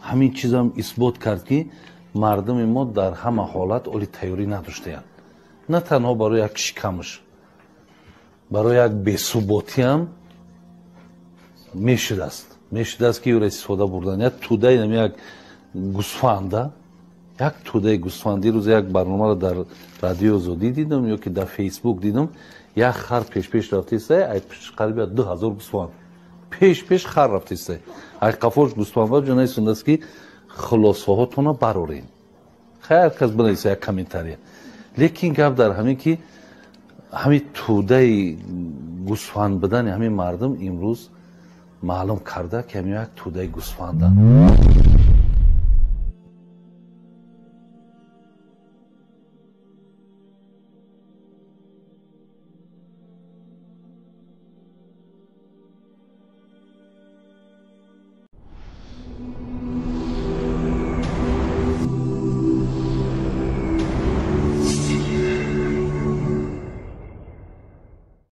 Ҳамин чизам исбот кард, ки мардуми мо дар ҳама ҳолат оли тайёрӣ надоштаянд. На танҳо барои як шикамаш, барои як бесуботиам мешудааст, ки ӯро истифода бурдан. Як тӯдаи, як гусфанда, як тӯдаи гусфанд. Дирӯз як барномаро дар Радиои Озодӣ дидам ё ки дар Фейсбук дидам, як хар пешпеш рафтеста, ай қариби 2000 гусфанд пеш пеш хар рафтеста, ай қафош гусфанд. Ҷонайсондааст, ки хулосаҳотонро барорем. Хайр, кас бинависа як комментария. Лекин гап дар ҳамин, ки ҳамин тӯдаи гусфанд будани ҳамин мардум имрӯз маълум карда, ки ҳамин як тӯдаи гусфанданд.